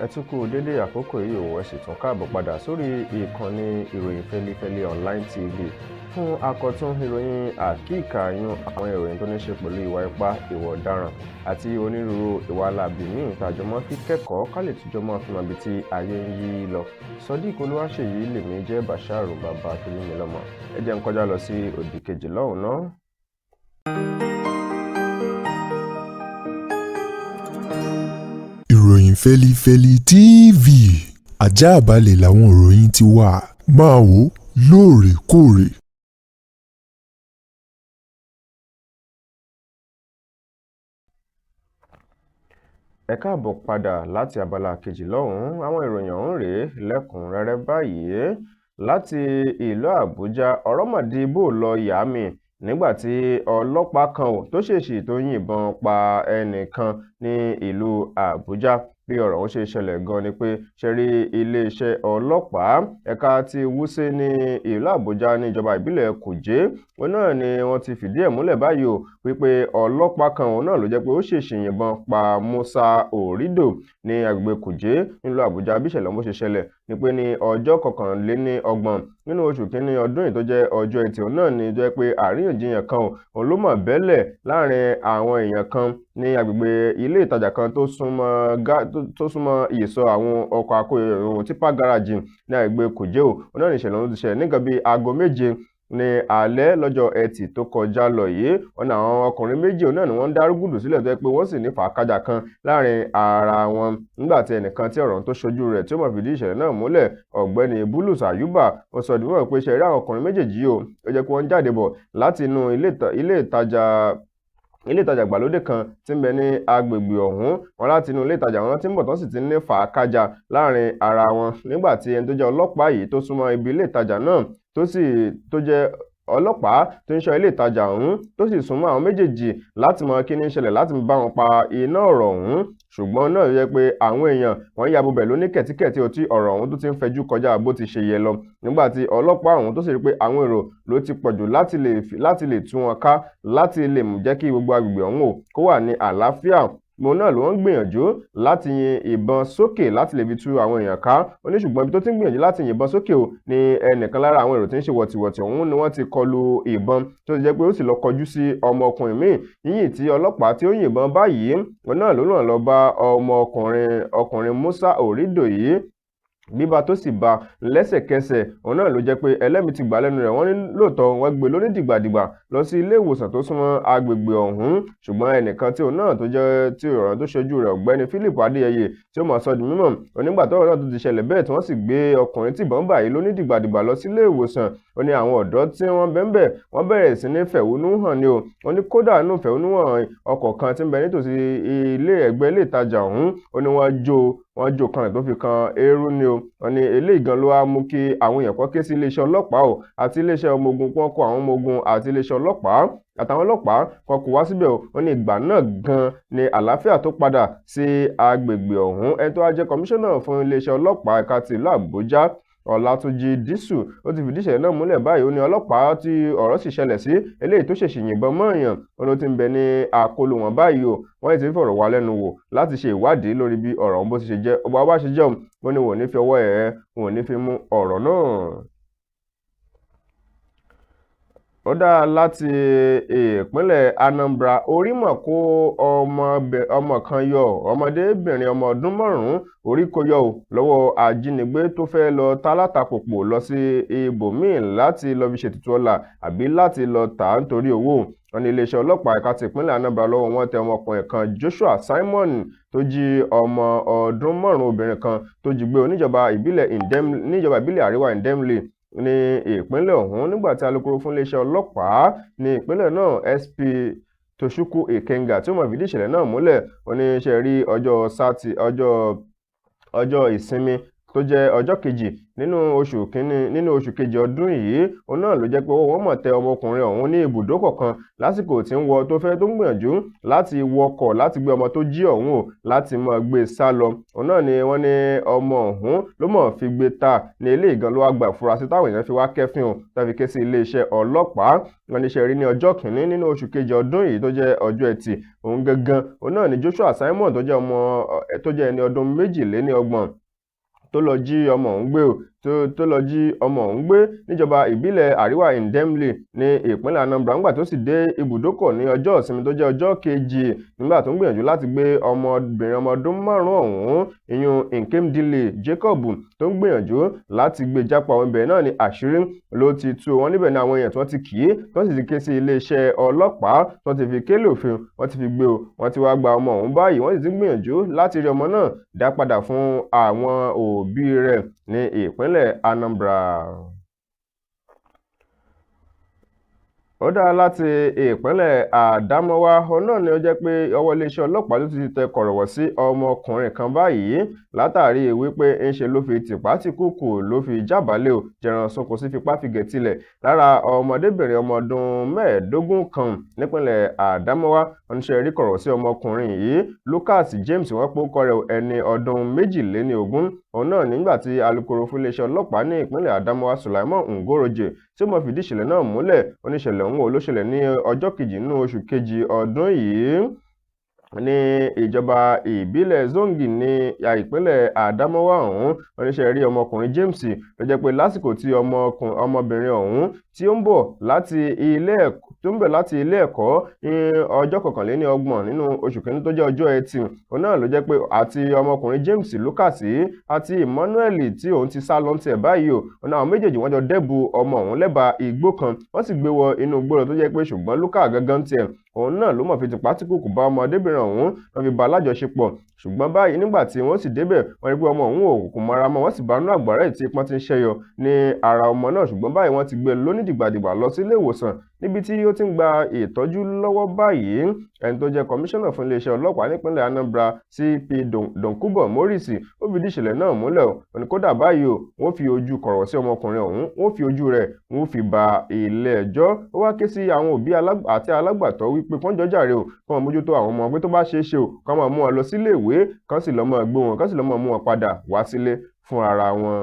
Ẹ tún kú dédé àkókò yìí o. Ẹ sì tún káàbọ̀ padà sórí ìkànnì Ìròyìn Fẹ́lifẹ́li Online TV fún àkọ́tún ìròyìn àkíkà yún àwọn ìròyìn tó ní ṣe pẹ̀lú ìwà ipá, ìwà ọ̀daràn àti onírúurú ìwà láabi míì tàjọ mọ́ fi kẹ́kọ̀ọ́ ká lè túnjọ mọ́ fi mọ ibi tí ayé ń yí lọ. Sodiq Olúwaṣèyí lèmi jẹ́ Basharu bàbá tó ní mi lọ́mọ. Ẹ jẹ́ n kọjá lọ sí òdì kejì lọ́hùn náà. Ìròyìn Fẹ́lifẹ́li TV àjààbálẹ̀ làwọn ìròyìn ti wà, máa wò ó lóòrèkóòrè. Ẹ káàbọ̀ padà láti abala kejì lọ́hùn-ún. Àwọn ìròyìn ọ̀hún rèé lẹ́kùnrẹ́rẹ́ báyìí. Láti ìlú Àbújá, ọ̀rọ̀ mà di bó lọ yá mi nígbà tí ọlọ́pàá kan ò tó ṣèèṣì tó yìnbọn pa ẹnìkan ní ìlú Àbújá. Bí ọ̀rọ̀ ọ̀hún ṣe ṣẹlẹ̀ gan ni pé ṣe rí iléeṣẹ́ ọlọ́pàá ẹ̀ka ti Wuse ní ìlú Àbújá ní ìjọba ìbílẹ̀ Kùjé, òun náà ni wọ́n ti fìdí ẹ̀ múlẹ̀ báyìí o wípé ọlọ́pàá kan òun náà ló jẹ́ pé ó ṣèèṣì yìnbọn pa Musa Orido ní agbègbè Kùjé nílùú Àbújá. Bí ìṣẹ̀lẹ̀ ọ̀hún bó ṣe ṣẹlẹ̀ ni pé ní ọjọ́ 21 nínú oṣù kínní ọdún yìí tó jẹ́ ọjọ́ Ẹtì, òun náà ni jẹ́ pé àríyànjiyàn kan òun ló mọ̀ bẹ́lẹ̀ láàrin àwọn èèyàn kan ní agbègbè ilé ìtajà kan tó súnmọ́ ìsọ̀ àwọn ọkọ̀ akóyọyọ tipa gáràjì ní agbègbè Kùjé o. Òun náà ní ìṣẹ̀lẹ̀ ọ̀hún ti ṣẹlẹ̀ ní nǹkan bíi aago 7 ní alẹ́ lọ́jọ́ Ẹtì tó kọjá lọ yìí. Wọn ní àwọn ọkùnrin méjì òun náà ni wọ́n ń dárúgùdù sílẹ̀ tó yẹ pé wọ́n sì ní fàákájà kan láàrin ara wọn nígbà tí ẹnìkan tí ọ̀rọ̀ tó ṣojú rẹ̀ tí ó mọ̀ fìdí ìṣẹ̀lẹ̀ náà múlẹ̀, ọ̀gbẹ́ni Bulus Ayuba, ó sọ ìdúró pé ṣe rí àwọn ọkùnrin méjèèjì yìí o, ó jẹ́ pé wọ́n ń jáde bọ̀ láti inú ilé ìtajà ìgbàlódé kan tí ń bẹ ní agbègbè ọ̀hún. Wọn láti inú ilé ìtajà wọn tí ń bọ̀ tán sì ti ní fàákájà láàrin ara wọn nígbà tí ẹni tó jẹ́ ọlọ́pàá yìí tó súnmọ́ ibi ilé ìtajà náà tó sì tó jẹ́ ọlọ́pàá tó ń ṣọ́ ilé ìtajà ọ̀hún tó sì súnmọ́ àwọn méjèèjì láti mọ kí ní ṣẹlẹ̀ láti bá wọn pa iná ọ̀rọ̀ ọ̀hún. Ṣùgbọ́n náà yẹ pé àwọn èèyàn wọ́n ya bobẹ̀ lóní kẹ̀tíkẹ̀tí tí ọ̀rọ̀ ọ̀hún tó ti ń fẹjú kọjá bó ti ṣe yẹ lọ nígbà tí ọlọ́pàá ọ̀hún tó sì rí pé àwọn èrò ló ti pọ̀jù láti lè tú wọn ká láti lè jẹ́ kí gbogbo agbègbè ọ̀hún ò kó wà ní àlàáfíà. Mo náà ló ń gbìyànjú láti yin ìbọn sókè láti lè fi tú àwọn èèyàn ká. Ó ní ṣùgbọ́n ibi tó ti ń gbìyànjú láti yìnbọn sókè o ní ẹnìkan lára àwọn èrò tí ń ṣe wọ̀tìwọ̀tì ọ̀hún ni wọ́n ti kọlu ìbọn tó ti jẹ́ pé ó sì lọ kọjú sí ọmọkùnrin míì. Yíyìn tí ọlọ́pàá tí ó yìnbọn báyìí òun náà ló náà lọ bá ọmọkùnrin Musa Orido yìí. Bíbá tó sì bá lẹ́sẹ̀kẹsẹ̀ òun náà ló jẹ́ pé ẹlẹ́mìí ti gbà lẹ́nu rẹ̀. Wọ́n ní lóòótọ́ wọ́n gbé lóní dìgbàdìgbà lọ sí ilé ìwòsàn tó súnmọ́ agbègbè ọ̀hún. Ṣùgbọ́n ẹnìkan tí òun náà tó jẹ́ tí ọ̀rọ̀ tó ṣojú rẹ̀, ọ̀gbẹ́ni Philip Adéyẹyè, tí ó mọ̀ sọ di mímọ̀ onígbà tọ́rọ̀ náà tó ti ṣẹlẹ̀ bẹ́ẹ̀ tí wọ́n sì gbé ọkùnrin tí ìbọn bà yìí lóní dìgbàdìgbà lọ sí ilé ìwòsàn. Ó ní àwọn ọ̀dọ́ tí wọ́n bẹ́ńbẹ̀ wọ́n bẹ̀rẹ̀ sí ní fẹ̀hónú hàn ni o. Ó ní kódà nínú fẹ̀hónú hàn ọkọ̀ kan tí ń bẹ nítòsí ilé ẹ̀gbẹ́ ilé ìtajà ọ̀hún, ó ní wọ́n jó kan rẹ̀ tó fi kan eérú ni o. Wọ́n ní eléyìí gan ló wá mú kí àwọn èèyàn kọ́ ké sí iléeṣẹ́ ọlọ́pàá o àti iléeṣẹ́ ọmọ ogun, kí wọ́n kó àwọn ọmọ ogun àti iléeṣẹ́ ọlọ́pàá àtàwọn ọlọ́pàá kan kò wá síbẹ̀ o. Wọ́n ní ìgbà náà gan ni àlàáfíà tó padà sí agbègbè ọ̀hún. Ẹni tó wá jẹ́ kọmíṣánná fún iléeṣẹ́ ọlọ́pàá ẹ̀ka ti ìlú Àbújá, Ọlátúnjí Dísù, ó ti fìdí ìṣẹ̀lẹ̀ náà múlẹ̀ báyìí. Ó ní ọlọ́pàá tí ọ̀rọ̀ sì ṣẹlẹ̀ sí eléyìí tó ṣèṣì yìnbọn mọ́ èèyàn, ó ló ti ń bẹ ní àkóló wọn báyìí o. Wọ́n ti ń fọ̀rọ̀ wá lẹ́nu wò láti ṣe ìwádìí lórí bí ọ̀rọ̀ ọ̀hún bó ti ṣe jẹ́. Ọba bá ṣe jẹ́ òun, wọ́n ní wọ́n ní fi ọwọ́ ẹ̀ wọ́n ní fi mú ọ̀rọ̀ náà. Ó dá láti ìpínlẹ̀ Anambra, orí mọ̀ kó ọmọ kan yọ, ọmọdébìnrin ọmọ ọdún 5 orí kó yọ ò lọ́wọ́ ajínigbé tó fẹ́ lọ tálátakòpò lọ sí ibòmíì láti lọ fi ṣètùtù ọlà àbí láti lọ tà á nítorí owó. Wọ́n ní iléeṣẹ́ ọlọ́pàá ẹ̀ka ti ìpínlẹ̀ Anambra lọ́wọ́ wọn tẹ ọmọkùnrin kan Joshua Simon tó jí ọmọ ọdún 5 obìnrin kan tó jí gbé oníjọba ìbílẹ̀ Àríwá Ndemle ní ìpínlẹ̀ ọ̀hún. Nígbà tí alukoro fún iléeṣẹ́ ọlọ́pàá ní ìpínlẹ̀ náà SP Tochukwu Ikenga tí ó mọ̀ fìdí ìṣẹ̀lẹ̀ náà múlẹ̀, ó ní ṣe rí ọjọ́ ìsinmi tó jẹ́ ọjọ́ kejì nínú oṣù kínní nínú oṣù kejì ọdún yìí, òun náà ló jẹ́ pé ọwọ́ wọn mọ̀ tẹ ọmọkùnrin ọ̀hún ní ibùdókọ̀ kan lásìkò tí ń wọ tó fẹ́ tó ń gbìyànjú láti wọkọ̀ láti gbé ọmọ tó jí ọ̀hún o láti máa gbé e sá lọ. Òun náà ni wọ́n ní ọmọ ọ̀hún ló mọ̀ fi gbé ta ní ilé ìgan ló wá gba ìfurasí táwọn èèyàn fi wá kẹ́fín o tàbí ké sí iléeṣẹ́ ọlọ́pàá. Wọ́n ní ṣe rí ní ọjọ́ kìíní nínú oṣù kejì ọdún yìí tó jẹ́ ọjọ́ Ẹtì òun gangan, òun náà ni Joshua Simon tó jẹ́ ọmọ tó jẹ́ ẹni ọdún 32 tó lọ jí ọmọ ọ̀hún gbé o tó lọ jí ọmọ ọ̀hún gbé níjọba ìbílẹ̀ Àríwá Ndemle ní ìpínlẹ̀ Anambra. Nígbà tó sì dé ibùdókọ̀ ní ọjọ́ ìsinmi tó jẹ́ ọjọ́ kejì, nígbà tó ń gbìyànjú láti gbé ọmọbìnrin ọmọ ọdún 5 ọ̀hún ìyún Nkemdile Jacob tó ń gbìyànjú láti gbé jápa, ibẹ̀ náà ni àṣírí ló ti tú wọn. Níbẹ̀ ni àwọn èèyàn tí wọ́n ti kì í tó sì ti ké sí iléeṣẹ́ ọlọ́pàá tó ti fi kélé òfin wọ́n ti fi gbé o, wọ́n ti wá gba ọmọ ọ̀hún báyìí, wọ́n sì ti ń gbìyànjú láti rí ọmọ náà dá padà fún àwọn òbí rẹ̀ ní ìpínlẹ̀ Anambra. Ó dá láti ìpínlẹ̀ Àdámọ́wá, òun náà ni ó jẹ́ pé ọwọ́ iléeṣẹ́ ọlọ́pàá ló ti tẹ kọ̀rọ̀wọ̀ sí ọmọkùnrin kan báyìí látàrí wípé ńṣe ló fi tìpátìkúùkù ló fi jábàálẹ̀ o jẹran sunko sí fipá fìgẹ̀ tilẹ̀ lára ọmọdébìnrin ọmọ ọdún 15 kan nípínlẹ̀ Àdámọ́wá. Oníṣẹ́ rí kọ̀rọ̀ sí ọmọkùnrin yìí, Lucas James wọ́n pé ó kọ rẹ̀ ẹni ọdún 22, òun náà nígbà tí alukoro fún iléeṣẹ́ ọlọ́pàá ní ìpínlẹ̀ Àdámọ́wá Sulaiman Ngoroje tí ó mọ̀ fìdí ìṣẹ̀lẹ̀ náà múlẹ̀. Oníṣẹ̀lẹ̀ ọ̀hún ló ṣẹlẹ̀ ní ọjọ́ kejì nínú oṣù kejì ọdún yìí ní ìjọba ìbílẹ̀ Zongi ní ìpínlẹ̀ Àdámọ́wá ọ̀hún. Oníṣẹ́ rí ọmọkùnrin James ló jẹ́ pé lásìkò tí ọmọbìnrin ọ̀hún tí ó ń bọ̀ láti ilé ẹ̀kọ́ ní ọjọ́ 31 nínú oṣù kìíní tó jẹ́ ọjọ́ Ẹtì, òun náà ló jẹ́ pé àti ọmọkùnrin James Lucas àti Emmanuel tí òun ti sá lọ ń tiẹ̀ báyìí o, òun náà àwọn méjèèjì wọ́n jọ dẹ́bu ọmọ ọ̀hún lẹ́bàá igbó kan, wọ́n sì gbé wọ inú igbó lọ tó jẹ́ pé ṣùgbọ́n Lucas gangan tiẹ̀ òun náà ló mọ̀ fi tìpátìkúùkù bá ọmọdébìnrin ọ̀hún wọ́n fi bá alájọṣepọ̀. Ṣùgbọ́n báyìí nígbà tí wọ́n sì débẹ̀ wọ́n rí pé ọmọ ọ̀hún ò kò mọ́ra mọ́, wọ́n sì bá inú àgbàrá tí ipọ́n ti ń ṣẹ́yọ ní ara ọmọ náà. Ṣùgbọ́n báyìí wọ́n ti gbé e lónídìgbàdìgbà lọ sí ilé ìwòsàn níbi tí ó ti ń gba ìtọ́jú lọ́wọ́ báyìí. Ẹni tó jẹ́ kọmíṣánná fún iléeṣẹ́ ọlọ́pàá nípínlẹ̀ Anambra CP Donkubo Morris ó fìdí ìṣẹ̀lẹ̀ náà múlẹ̀ o. Ó ní kódà báyìí o, wọ́n fi ojú kọ̀rọ̀ sí ọmọkùnrin ọ̀hún, wọ́n fi ojú rẹ̀ wọ́n fi ba ilé ẹjọ́. Ó wá ké sí àwọn òbí àti alágbàtọ́ wípé kán jọ̀ọ́ jàre o, kán máa mójútó àwọn ọmọ pé tó bá ṣeé ṣe o, kán máa mú wọn lọ sílé ìwé, kán sì lọ máa gbé wọn, kán sì lọ máa mú wọn padà wá sílé fún ara wọn.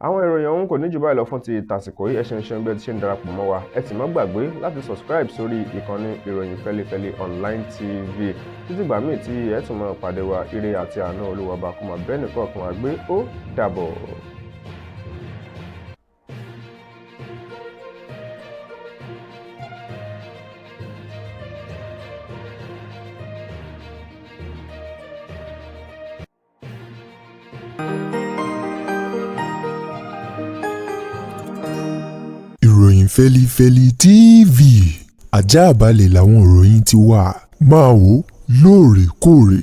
Àwọn ìròyìn ọ̀hún kò ní jù báyìí lọ fún ti tàsìkò yìí. Ẹ ṣeun ṣeun bí ẹ ti ṣe ń darapọ̀ mọ́ wa. Ẹ sì má gbàgbé láti subscribe sórí ìkànnì Ìròyìn Fẹ́lifẹ́li Online TV. Títí ìgbà míì tí ẹ tún máa pàdé wa, ire àti àánú Olúwa ọba kó máa bẹ́ẹ̀ nìkọ̀ọ̀kan wa gbé. Ó dàbọ̀. Ìròyìn Fẹ́lifẹ́li TV àjààbálẹ̀ làwọn ìròyìn ti wà. Máa wò lóòrèkóòrè.